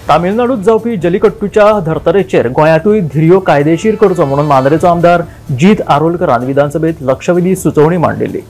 तामिळनाडूत जावपी जलीकट्टूच्या धर्तरेचेर गोंयांतूय धिरयो कायदेशीर करचो म्हणून मांद्रेचो आमदार जीत आरोलकरान विधानसभेत लक्षवेधी सुचोवणी मांडिल्ली।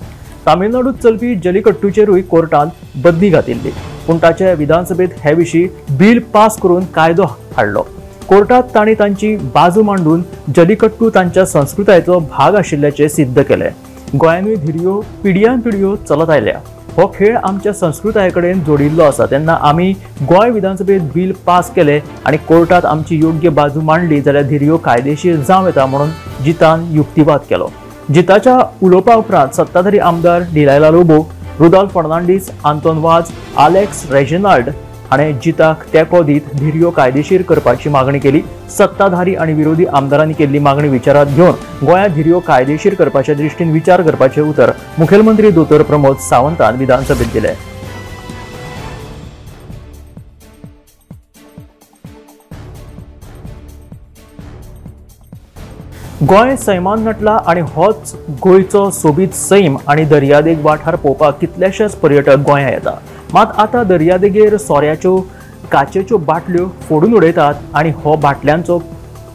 तामिळनाडूत चलपी जलीकट्टूचेरूय कोर्टान बदली घातिल्ली, पूण ताचे विधानसभेत हे विशीं बील पास करून कायदो हाडलो। कोर्टात तांणी तांची बाजू मांडून जलीकट्टू तांच्या संस्कृतायेचो भाग आशिल्ल्याचें सिद्ध केलें। गोंयांतूय धिरयो पिढयान पिढयो चलत आयल्या। हो खेळ आमच्या संस्कृताये कडेन जोडिल्लो आसा। तेन्ना आमी गोंय विधानसभेत बील पास केले आनी कोर्टात आमची योग्य बाजू मांडली जाल्यार धिरयो कायदेशीर जावं येता म्हणून जितान युक्तिवाद केलो। जिताच्या उलोवपा उपरांत सत्ताधारी आमदार Delilah Lobo, Rudolf Fernandes, Anton Vaz, Alex Reginald हाणें जिताक तेंको दीत धिरयो कायदेशीर करपाची मागणी केली। सत्ताधारी आनी विरोधी आमदारांनी केल्ली मागणी विचारात घेवन गोंयांत धिरयो कायदेशीर करपाच्या दृश्टीन विचार करपाचें उतर मुखेलमंत्री दोतोर प्रमोद सावंतान विधानसभेत दिलें। गोंय सैमान नटला आनी होच गोंयचो सोबीत सैम आनी दर्यादेग वाठार पळोवपाक कितलेशेच पर्यटक गोंया येता। मात आतां दर्यादेगेर सोऱ्याच्यो काचेच्यो बाटल्यो फोडून उडयतात आनी हो बाटल्यांचो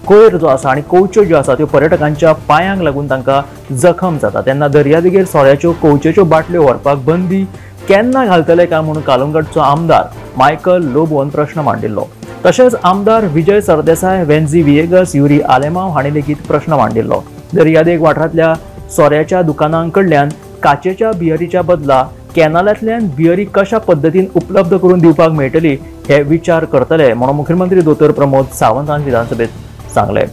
कोयर जो आसा आनी कोवच्यो ज्यो आसा त्यो पर्यटकांच्या पांयांक लागून तांकां जखम जाता। तेन्ना दर्यादेगेर सोऱ्याच्यो कोवचेच्यो बाटल्यो व्हरपाक बंदी केन्ना घालतले काय म्हणून कालंगटचो आमदार मायकल लोबोन प्रश्न मांडिल्लो। तशेंच आमदार विजय सरदेसाय, वेन्झी विएगस, युरी आलेमाव हांणी लेगीत प्रश्न मांडिल्लो। दर्यादेग वाठारांतल्या सोऱ्याच्या दुकानां कडल्यान काचेच्या बियरीच्या बदला कॅनालांतल्यान बियरी कशा पद्दतीन उपलब्ध करून दिवपाक मेळटली हे विचार करतले म्हणून मुख्यमंत्री दोतोर प्रमोद सावंतान विधानसभेत सांगलें।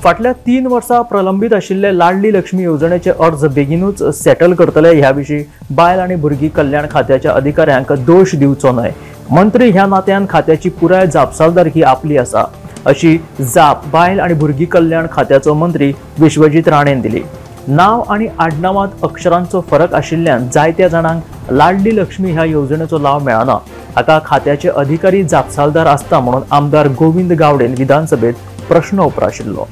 फाटल्या 3 वर्सां प्रलंबीत आशिल्ले लाडली लक्ष्मी येवजणेचे अर्ज बेगीनूच सेटल करतले ह्या विशीं बायल आनी भुरगीं कल्याण खात्याच्या अधिकाऱ्यांक दोश दिवचो न्हय। मंत्री ह्या नात्यान खात्याची पुराय जापसालदारकी आपली आसा अशी जाप बायल आनी भुरगीं कल्याण खात्याचो मंत्री विश्वजीत राणेन दिली। नाव आनी आडनांवांत अक्षरांचो फरक आशिल्ल्यान जायत्या जाणांक लाडली लक्ष्मी ह्या येवजणेचो लाव मेळना। हाका खात्याचे अधिकारी जापसालदार आसता म्हणून आमदार गोविंद गावडेन विधानसभेत प्रश्न उप्राशिल्लो।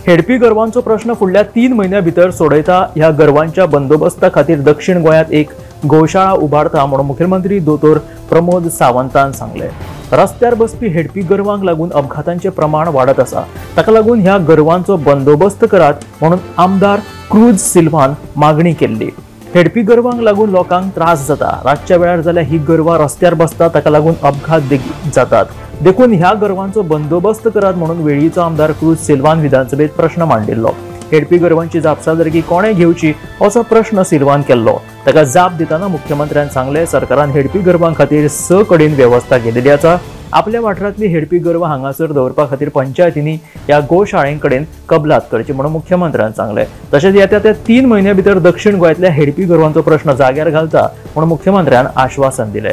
हेडपी गर्वांचो प्रश्न फुडल्या 3 म्हयन्यां भितर सोडयता। ह्या गर्वांच्या बंदोबस्ता खातीर दक्षिण गोंयांत एक गोशाळा उबारता म्हणून मुख्यमंत्री दोतोर प्रमोद सावंतान सांगलें। रस्त्यार बसपी हेडपी गर्वांक लागून अपघातांचें प्रमाण वाडत आसा। ताका लागून ह्या गर्वांचो बंदोबस्त करात म्हणून आमदार क्रूज सिल्वान मागणी केल्ली। हेडपी गर्वांक लागून लोकांक त्रास जाता। रातच्या वेळार जाल्यार ही गर्वां रस्त्यार बसता, ताका लागून अपघात लेगीत जातात। देखून ह्या गर्वांचो बंदोबस्त करात म्हणून वेळीचो आमदार क्रूज सिल्वान विधानसभेत प्रश्न मांडिल्लो। हेडपी गर्वांची जापसालदारकी कोणें घेवची असो प्रश्न सिल्वान केल्लो। ताका जाप दितना मुख्यमंत्र्यान सांगलें, सरकारान हेडपी गर्वां खातीर 6 कडेन वेवस्था केलेली आसा। आपल्या वाठारांतली हेडपी गर्वां हांगासर दवरपा खातीर पंचायतींनी ह्या गोशाळें कडेन कबलात करची म्हणून मुख्यमंत्र्यान सांगलें। तशेंच येत्या त्या 3 म्हयन्यां भितर दक्षिण गोंयांतल्या हेडपी गर्वांचो प्रश्न जाग्यार घालता म्हणून मुख्यमंत्र्यान आश्वासन दिलें।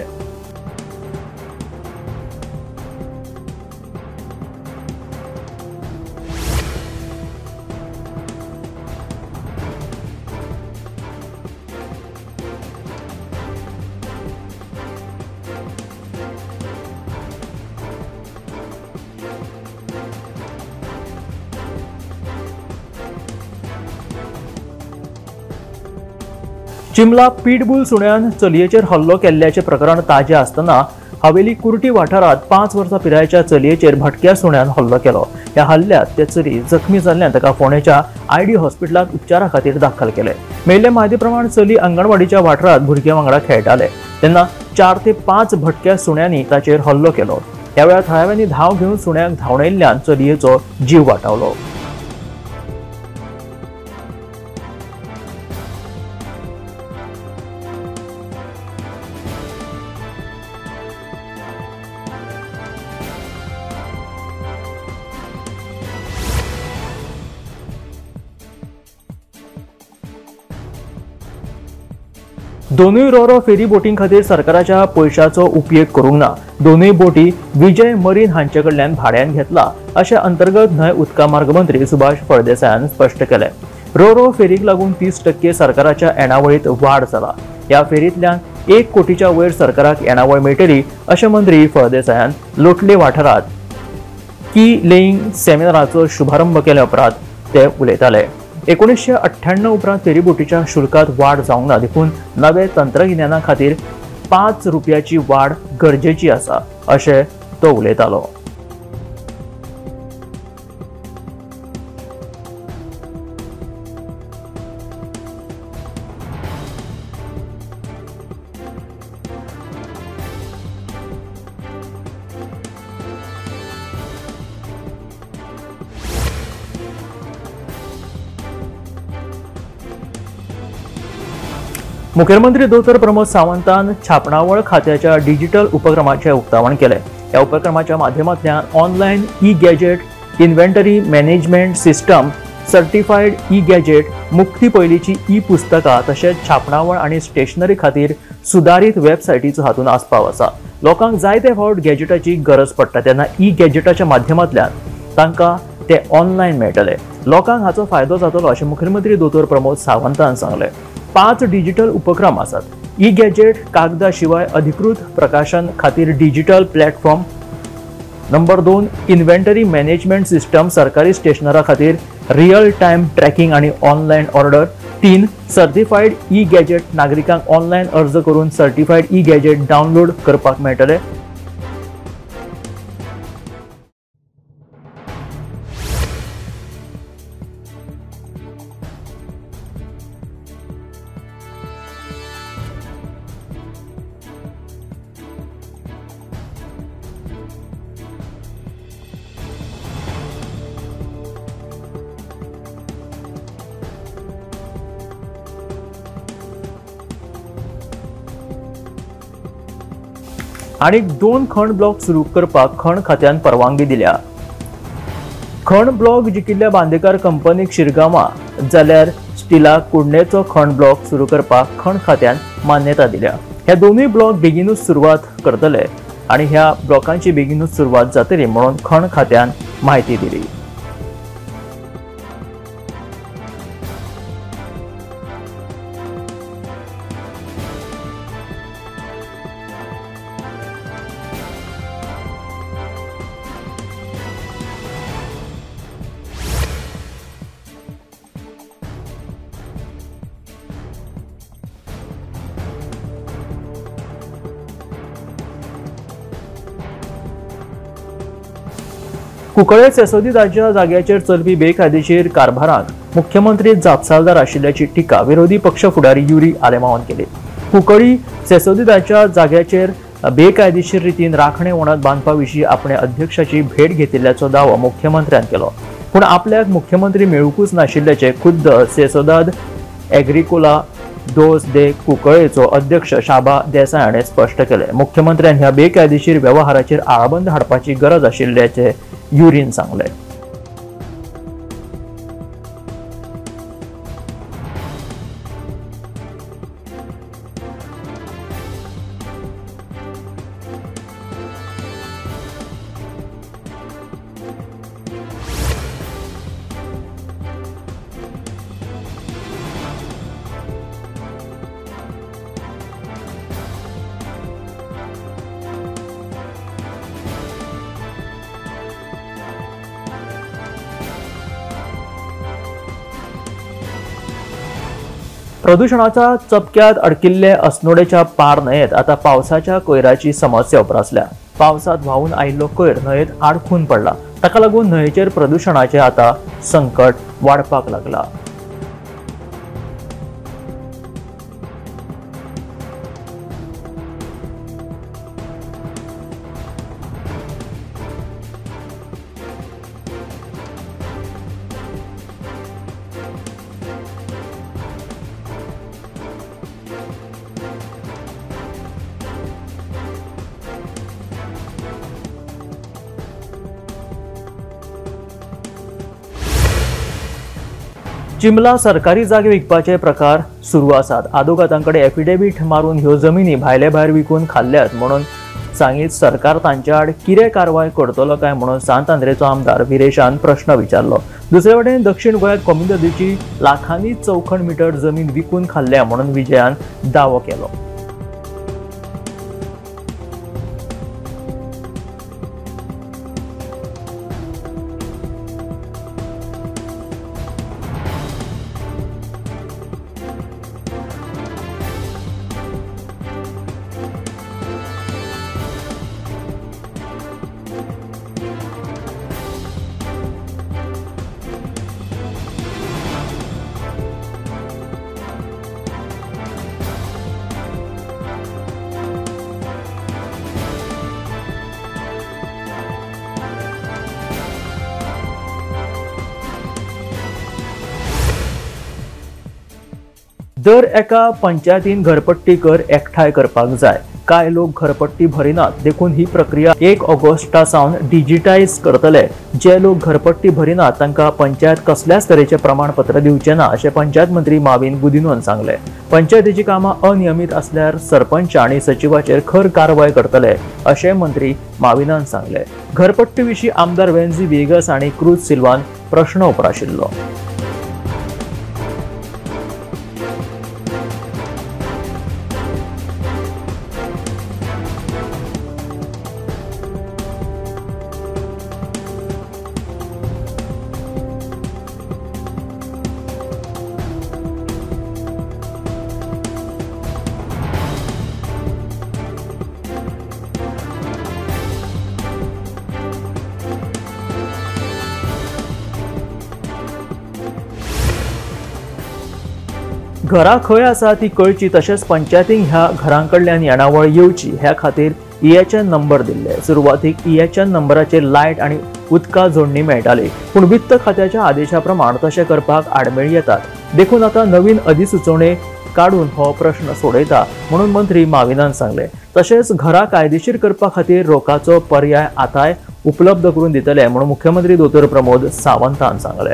चिमला पिटबुल सुण्यान चलयेचेर हल्लो केल्ल्याचें प्रकरण ताजें आसतना हवेली कुर्टी वाठारांत 5 वर्सां पिरायेच्या चलयेचेर भटक्या सुण्यान हल्लो केलो। ह्या हल्ल्यांत ते चली जखमी जाल्ल्यान ताका फोंडेच्या आयडी हॉस्पिटलांत उपचारा खातीर दाखल केले। मेळिल्ले म्हायती प्रमाण चली अंगणवाडीच्या वाठारांत भुरग्यां वांगडा खेळटाले तेन्ना 4 ते 5 भटक्या सुण्यांनी ताचेर हल्लो केलो। ह्या वेळार थळाव्यांनी धांव घेवन सुण्याक धांवडायिल्ल्यान चलयेचो जीव वाटावलो। दोनूय रोरो फेरी बोटीं खातीर सरकाराच्या पयशाचो उपयोग करूंक ना. दोनूय बोटी विजय मरीन हांचे कडल्यान भाड्यान घेतला अशें अंतर्गत न्हंय उदका मार्ग मंत्री सुभाष फळदेसायान स्पश्ट केलें. रोरो फेरीक लागून 30% सरकाराच्या येणावळींत वाड जाला. ह्या फेरींतल्यान 1 कोटीच्या वयर सरकाराक येणावळ मेळटली अशें मंत्री फळदेसायान लोटले वाठारांत की लेईंग सेमिनाराचो शुभारंभ केल्या उपरांत ते उलयताले. 1998 उपरांत फेरीबोटीच्या शुल्कांत वाड जावंक ना, देखून नवे तंत्रगिन्याना खातीर 5 रुपयाची वाड गरजेची आसा अशें तो उलयतालो. मुखेलमंत्री दोतोर प्रमोद सावंतान छापणावळ खात्याच्या डिजिटल उपक्रमाचें उक्तावण केलें. ह्या उपक्रमाच्या माध्यमांतल्यान online e gazette, inventory management system, certified e gazette, मुक्ती पयलींची ई पुस्तकां तशेंच छापणावळ आनी स्टेशनरी खातीर सुदारीत वेबसायटीचो हातूंत आस्पाव आसा. लोकांक जायते फावट गॅजेटाची गरज पडटा तेन्ना ई गॅजेटाच्या माध्यमांतल्यान तांकां ते ऑनलायन मेळटले. लोकांक हाचो फायदो जातलो अशें मुखेलमंत्री दोतोर प्रमोद सावंतान सांगलें. 5 डिजिटल उपक्रम आसात. ई गॅजेट कागदा शिवाय अधिकृत प्रकाशन खातीर digital platform, number 2 inventory management system सरकारी स्टेशनरा खातीर रियल टायम ट्रॅकिंग आनी online order, 3 certified e gazette नागरिकांक ऑनलायन अर्ज करून सर्टिफायड ई गॅजेट डावनलोड करपाक मेळटले. आनी 2 खण ब्लॉक सुरू करपाक खण खात्यान परवानगी दिल्या. खण ब्लॉक जिखिल्ल्या बांदेकार कंपनीक शिरगांवा जाल्यार स्टिलाक कुडणेचो खण ब्लॉक सुरू करपाक खण खात्यान मान्यता दिल्या. ह्या दोनूय ब्लॉक बेगीनूच सुरवात करतले आनी ह्या ब्लॉकांची बेगीनूच सुरवात जातली म्हणून खण खात्यान म्हायती दिली. कुंकळे सेसोदीदाच्या जाग्याचेर चलपी बेकायदेशीर कारभाराक मुख्यमंत्री जापसालदार आशिल्ल्याची टिका विरोधी पक्ष फुडारी युरी आलेमावान केली. कुंकळी सेसोदीदाच्या जाग्याचेर बेकायदेशीर रितीन राखणे वणत बांदपा विशीं आपणे अध्यक्षाची भेट घेतिल्ल्याचो दावो मुख्यमंत्र्यान केलो. पूण आपल्याक मुख्यमंत्री मेळूंकूच नाशिल्ल्याचें खुद्द सेसोदाद एग्रिकोला दोस दे कुंकळेचो अध्यक्ष शाबा देसाय हाणें स्पश्ट केलें. मुख्यमंत्र्यान ह्या बेकायदेशीर वेव्हाराचेर आळाबंद हाडपाची गरज आशिल्ल्याचें युरीन सांगलें. प्रदूषणाच्या चपक्यात अडकिल्ले अस्नोडेच्या पार न्हंयेत आता पावसाच्या कोयराची समस्या उप्रासल्या. पावसात व्हांवून आयिल्लो कोयर न्हंयेत आडखून पडला. ताका लागून न्हंयेचेर प्रदूषणाचे आता संकट वाडपाक लागला. चिंबला सरकारी जागे विकपाचे प्रकार सुरू आसात. आदोगातां कडेन एफिडेवीट मारून ह्यो जमिनी भायले भायर विकून खाल्ल्यात म्हणून सांगीत सरकार तांच्या आड कितें कारवाय करतलो काय म्हणून सांत आंद्रेचो आमदार विरेशान प्रश्न विचारलो. दुसरे वटेन दक्षिण गोंयांत कोमुनिदादीची लाखांनी चौखण मिटर जमीन विकून खाल्ल्या म्हणून विजयान दावो केलो. दर एका पंचायतीन घरपट्टी कर एकठांय करपाक जाय. कांय लोक घरपट्टी भरिनात देखून ही प्रक्रिया 1 ऑगस्टा सावन डिजिटायज करतले. जे लोक घरपट्टी भरिनात तांकां पंचायत कसल्याच तरेचें प्रमाणपत्र दिवचें ना अशें पंचायत मंत्री माविन गुदिन्होन सांगलें. पंचायतीची कामां अनियमीत आसल्यार सरपंच आनी सचिवाचेर खर कारवाय करतले अशें मंत्री माविनान सांगलें. घरपट्टी विशीं आमदार वेन्झी व्हिएगस आनी क्रूज सिल्वान प्रश्न उप्राशिल्लो. घरां खंय आसा ती कळची तशेंच पंचायतींक ह्या घरां कडल्यान येणावळ येवची ह्या खातीर EHN number दिल्ले. सुरवातीक EHN नंबराचेर लायट आनी उदका जोडणी मेळटाली, पूण वित्त खात्याच्या आदेशा प्रमाण तशें करपाक आडमेळी येतात. देखून आतां नवीन अधिसुचोवणे काडून हो प्रश्न सोडयता म्हणून मंत्री माविनान सांगलें. तशेंच घरां कायदेशीर करपा खातीर रोखाचो पर्याय आतांय उपलब्ध करून दितले म्हणून मुख्यमंत्री दोतोर प्रमोद सावंतान सांगलें.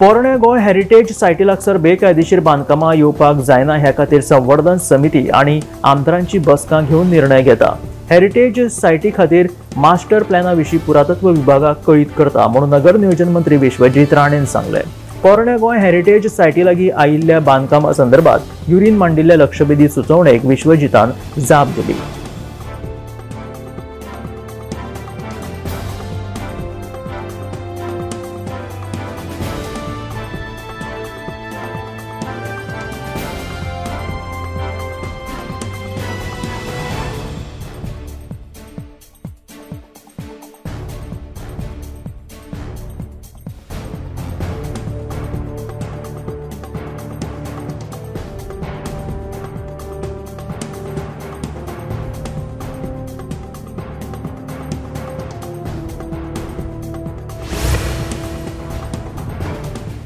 पोरणे गोंय हेरिटेज सायटी लागसर बेकायदेशीर बांदकामां येवपाक जायना ह्या खातीर संवर्धन समिती आनी आमदारांची बसका घेवन निर्णय घेता. हेरिटेज सायटी खातीर मास्टर प्लॅना विशीं पुरातत्व विभागाक कळीत करता म्हणून नगर नियोजन मंत्री विश्वजीत राणेन सांगलें. पोरणे गोंय हेरिटेज सायटी लागीं आयिल्ल्या बांदकामा संदर्भात युरीन मांडिल्ल्या लक्षवेधी सुचोवणेक विश्वजीतान जाप दिली.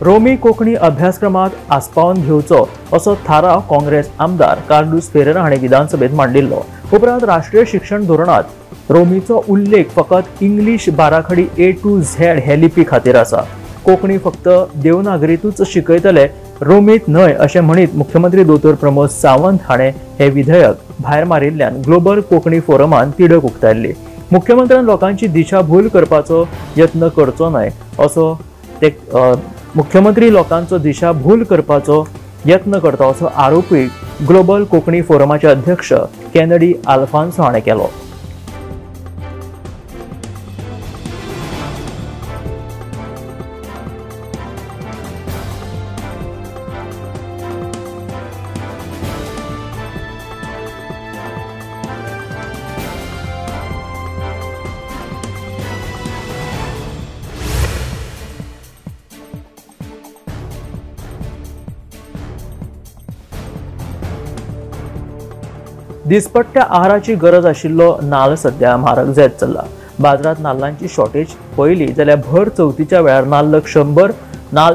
रोमी कोंकणी अभ्यासक्रमात आस्पावन घेवचो असो थाराव काँग्रेस आमदार कार्लुस फेरेरा हांणी विधानसभेत मांडिल्लो. उपरांत राष्ट्रीय शिक्षण धोरणात रोमीचो उल्लेख फकत इंग्लीश बाराखडी A to Z हे लिपी खातीर आसा. कोंकणी फक्त देवनागरीतूच शिकयतले, रोमीत न्हय अशें म्हणीत मुख्यमंत्री दोतोर प्रमोद सावंत हाणें हें विधेयक भायर मारिल्ल्यान ग्लोबल कोंकणी फोरमान तिडक उक्तायल्ली. मुख्यमंत्र्यान लोकांची दिशाभूल करपाचो यत्न करचो न्हय असो ते मुख्यमंत्री लोकांचो दिशाभूल करपाचो यत्न करता असो आरोपी ग्लोबल कोंकणी फोरमाचे अध्यक्ष केनडी आल्फान्सो हाणें केलो. दिसपट्ट्या आहाराची गरज आशिल्लो नाल्ल सध्या म्हारग जायत चल्ला. बाजारात नाल्लांची शॉर्टेज पळयली जाल्यार भर चवथीच्या वेळार नाल्ल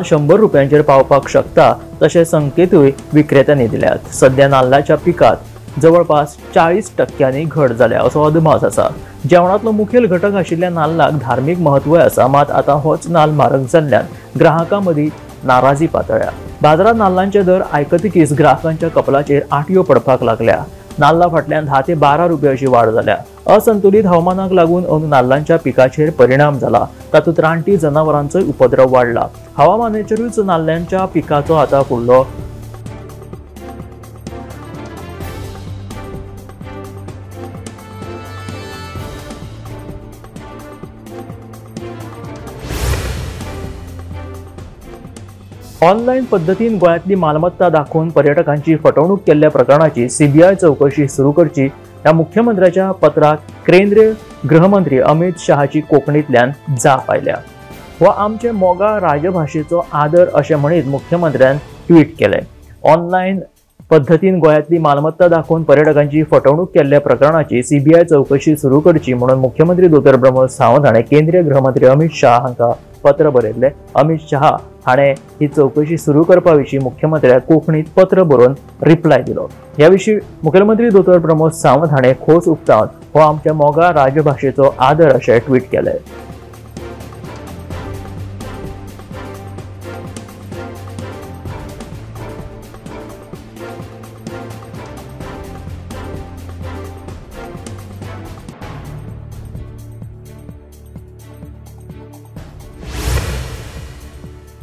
100 रुपयांचेर पावपाक शकता तशे संकेतूय विक्रेत्यांनी दिल्यात. सध्या नाल्लाच्या पिकात जवळपास 40% घट जाल्या असो अदमास आसा. जेवणांतलो मुखेल घटक आशिल्ल्या नाल्लाक धार्मीक म्हत्वय आसा, मात आतां होच नाल्ल म्हारग जाल्ल्यान ग्राहकां मदीं नाराजी पातळ्ळ्या. बाजारात नाल्लांचे दर आयकतकीच ग्राहकांच्या कपलाचेर आटयो पडपाक लागल्या. नाल्ला फाटल्यान 10 ते 12 रुपया अशी वाड जाल्या. असंतुलित हवामानाक लागून अंदू नाल्लांच्या पिकाचेर परिणाम जाला. तातूंत रानटी जनावरांचोय उपद्रव वाडला. हवामानाचेरूच नाल्लांच्या पिकाचो आतां फुडलो ऑनलायन पद्दतीन गोंयांतली मालमत्ता दाखोवन पर्यटकांची फटवणूक केल्ल्या प्रकरणाची सीबीआय चवकशी सुरू करची ह्या मुख्यमंत्र्याच्या पत्राक केंद्रीय गृहमंत्री अमित शहाची कोंकणींतल्यान जाप आयल्या. हो आमचे मोगा राजभाशेचो आदर अशें म्हणीत मुख्यमंत्र्यान ट्वीट केलें. ऑनलायन पद्दतीन गोंयांतली मालमत्ता दाखोवन पर्यटकांची फटवणूक केल्ल्या प्रकरणाची सीबीआय चवकशी सुरू करची म्हणून मुख्यमंत्री दोतोर प्रमोद सावंत हाणें केंद्रीय गृहमंत्री अमित शाह हांकां पत्र बरयल्लें. अमित शहा हाणें ही चवकशी सुरू करपा विशीं मुख्यमंत्र्याक कोंकणीत पत्र बरोवन रिप्लाय दिलो. ह्या विशीं मुखेलमंत्री दोतोर प्रमोद सावंत हाणें खोस उक्तावन हो आमच्या मोगा राजभाशेचो आदर अशें ट्वीट केलें.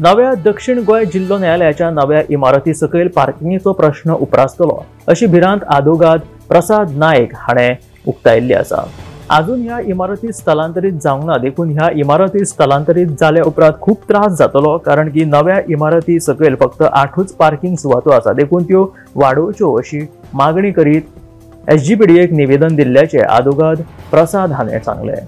नव्या दक्षिण गोंय जिल्लो न्यायालयाच्या नव्या इमारती सकयल पार्किंगेचो प्रश्न उप्रासतलो अशी भिरांत आदोगाद प्रसाद नायक हाणें उक्तायल्ली आसा. अजून ह्या इमारती स्थलांतरीत जावंक ना, देखून ह्या इमारती स्थलांतरीत जाल्या उपरांत खूब त्रास जातलो, कारण की नव्या इमारती सकयल फक्त 8च पार्किंग सुवातो आसा, देखून त्यो वाडोवच्यो अशी मागणी करीत एसजीपीडीएक निवेदन दिल्ल्याचें आदोगाद प्रसाद हाणें सांगलें.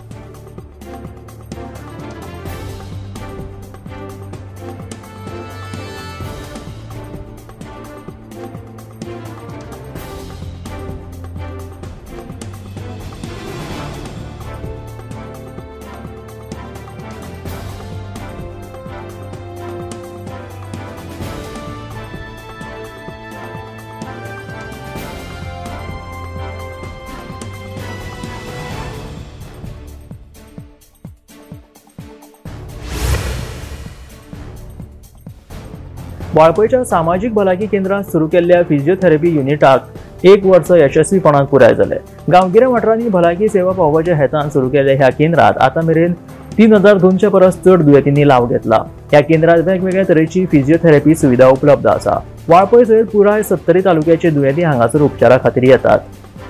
वाळपयच्या सामाजीक भलायकी केंद्रात सुरू केल्ल्या फिजिओथेरपी युनिटाक 1 वर्स यशस्वीपणान पुराय जालें. गांवगिऱ्या वाठारांनी भलायकी सेवा पावोवपाच्या हेतान सुरू केल्ल्या ह्या केंद्रात आतां मेरेन 3200 परस चड दुयेंतींनी लाव घेतला. ह्या केंद्रात वेगवेगळ्या तरेची फिजिओथेरपी सुविधा उपलब्ध आसा. वाळपय सयत पुराय 70 तालुक्याचे दुयेंती हांगासर उपचारा खातीर येतात.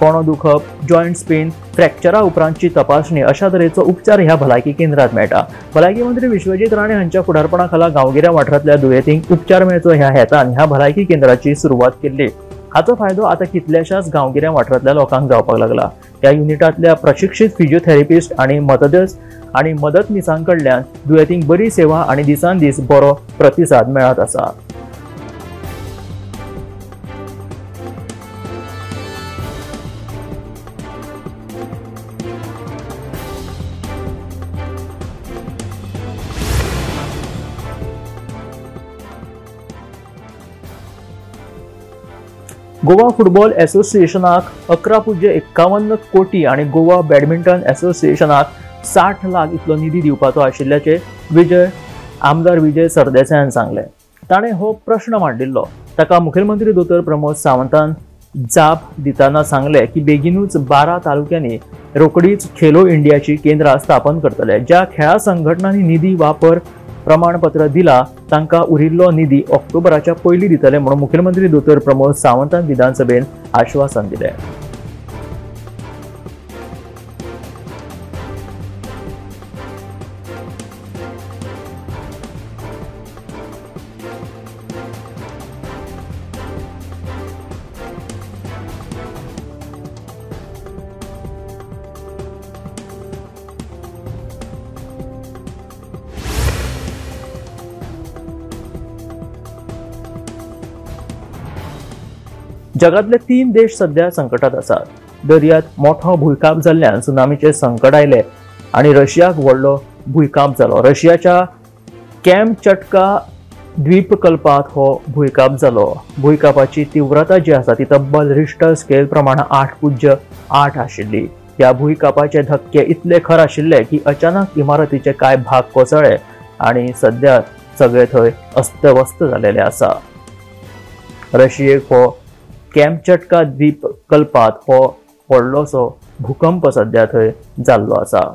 कोणो दुखप, जॉयंट्स पेन, फ्रॅक्चरा उपरांतची तपासणी अशा तरेचो उपचार ह्या भलायकी केंद्रात मेळटा. भलायकी मंत्री विश्वजीत राणे हांच्या फुडारपणा खाला गांवगिऱ्या वाठारांतल्या दुयेंतींक उपचार मेळचो ह्या हेतान ह्या भलायकी केंद्राची सुरवात केल्ली. हाचो फायदो आतां कितल्याशाच गांवगिऱ्या वाठारांतल्या लोकांक जावपाक लागला. ह्या युनिटांतल्या प्रशिक्षीत फिजिओथेरपिस्ट आणि मदतनीसां कडल्यान दुयेंतींक बरी सेवा आनी दिसान दीस बरो प्रतिसाद मेळत आसा. गोवा फुटबॉल असोसिएशनाक 11.51 कोटी आणि गोवा बॅडमिंटन असोसिएशनाक 60 लाख इतलो निधी दिवपाचो आशिल्ल्याचे आमदार विजय सरदेसायान सांगलें. ताणें हो प्रश्न मांडिल्लो. ताका मुखेलमंत्री दोतोर प्रमोद सावंतान जाप दितना सांगलें की बेगीनूच 12 तालुक्यांनी रोखडीच खेलो इंडियाची केंद्रां स्थापन करतले. ज्या खेळा संघटनांनी निधी वापर प्रमाणपत्र दिला तांकां उरिल्लो निधी ऑक्टोबराच्या पयलीं दितले म्हणून मुखेलमंत्री दोतोर प्रमोद सावंतान विधानसभेन आश्वासन दिलें. जगांतले 3 देश सध्या संकटात आसात। दर्यांत मोठो भुंयकांप जाल्ल्यान सुनामीचें संकट आयलें आनी रशियाक व्हडलो भुंयकांप जालो। रशियाच्या कॅमचटका द्वीपकल्पांत हो भुंयकांप जालो। भुंयकांपाची तीव्रता जी आसा ती तब्बल रिश्टर स्केल प्रमाण 8.8 आशिल्ली। ह्या भुंयकांपाचे धक्के इतले खर आशिल्ले की अचानक इमारतीचे कांय भाग कोसळ्ळे आनी सध्या सगळे थंय अस्तव्यस्त जालेले आसा। रशियेक हो कॅमचटका द्वीपकल्पांत हो व्हडलोसो भूकंप सध्या थंय जाल्लो आसा।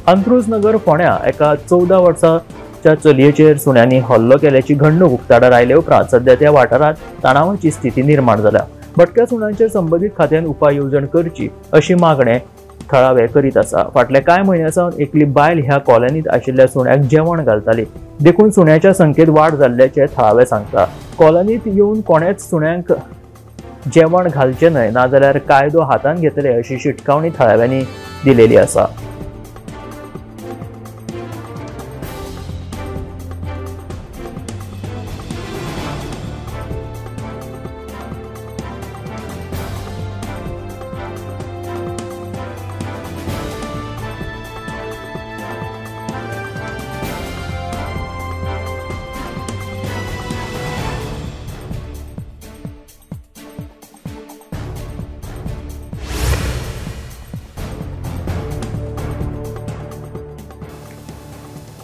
अंत्रुज नगर फोंड्या एका 14 वर्साच्या चलयेचेर सुण्यांनी हल्लो केल्याची घडणूक उक्ताडार आयले उपरांत सध्या त्या वाठारांत तणावाची स्थिती निर्माण जाल्या। भटक्या सुण्यांचेर संबंदीत खात्यान उपाय येवजण करची अशी मागणी थळावे करीत आसा। फाटल्या कांय म्हयन्यां सावन एकली बायल ह्या कॉलनीत आशिल्ल्या सुण्याक जेवण घालताली, देखून सुण्याच्या संख्येत वाड जाल्ल्याचे थळावे सांगता। कॉलनीत येवन कोणेच सुण्यांक जेवण घालचें न्हय, नाजाल्यार कायदो हातांत घेतले अशी शिटकावणी थळाव्यांनी दिलेली आसा।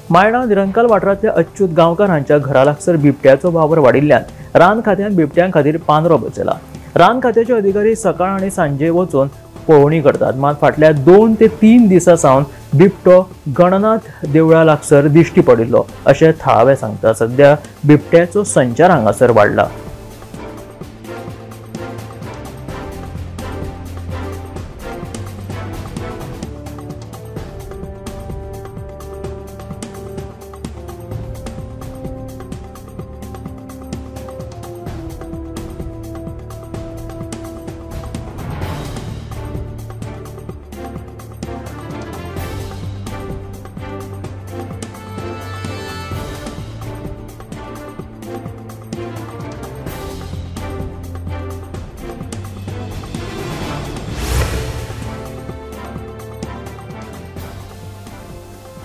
मायणा निरंकाल वाठारांतल्या अच्युत गांवकार हांच्या घरा लागसर बिबट्याचो वावर वाडिल्ल्यान रान खात्यान बिबट्यां खातीर पांदरो बसयला। रान खात्याचे अधिकारी सकाळ आनी सांजे वचून पळोवणी करतात, मात फाटल्या 2 ते 3 दिसां सावन बिबटो गणनाथ देवळा लागसर दिश्टी पडिल्लो अशें थळावे सांगता। सध्या बिबट्याचो संचार हांगासर वाडला।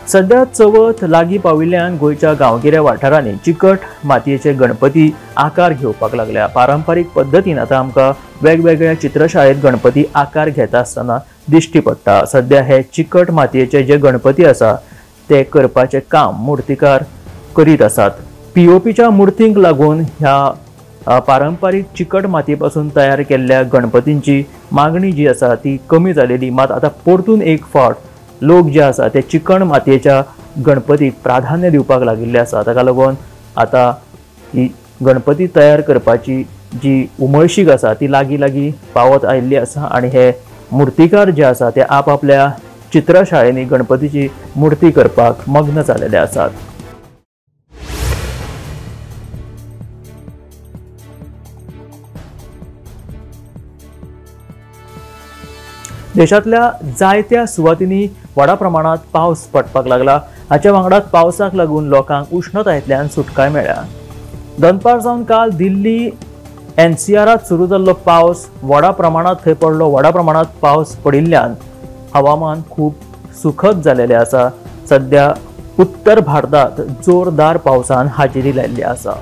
सध्या चवथ लागीं पाविल्ल्यान गोंयच्या गांवगिऱ्या वाठारांनी चिकट मातयेचे गणपती आकार घेवपाक लागल्या। पारंपारीक पद्दतीन आतां आमकां वेगवेगळ्या चित्रशाळेंत गणपती आकार घेता आसतना दिश्टी पडटा। सध्या हे चिकट मातयेचे जे गणपती आसा ते करपाचें काम मुर्तीकार करीत आसात। पीओपीच्या मुर्तींक लागून ह्या पारंपारीक चिकट मातये पासून तयार केल्ल्या गणपतींची मागणी जी आसा ती कमी जालेली, मात आतां परतून एक फावट लोक जे आसा ते चिकण मातयेच्या गणपतीक प्राधान्य दिवपाक लागिल्ले आसा। ताका लागून आतां ही गणपती तयार करपाची जी उमळशीक आसा ती लागीं लागीं पावत आयिल्ली आसा आनी हे मुर्तीकार जे आसा ते आपआपल्या चित्रशाळेंनी गणपतीची मुर्ती करपाक मग्न जालेले आसात। देशांतल्या जायत्या सुवातींनी व्हडा प्रमाणात पावस पडपाक लागला। हाच्या वांगडाच पावसाक लागून लोकांक उश्णतायेंतल्यान सुटकाय मेळ्ळ्या। दनपार जावन काल दिल्ली एनसीआरांत सुरू जाल्लो पावस व्हडा प्रमाणात थंय पडलो। व्हडा प्रमाणात पावस पडिल्ल्यान हवामान खूब सुखद जालेलें आसा। सध्या उत्तर भारतांत जोरदार पावसान हाजेरी लायिल्ली आसा।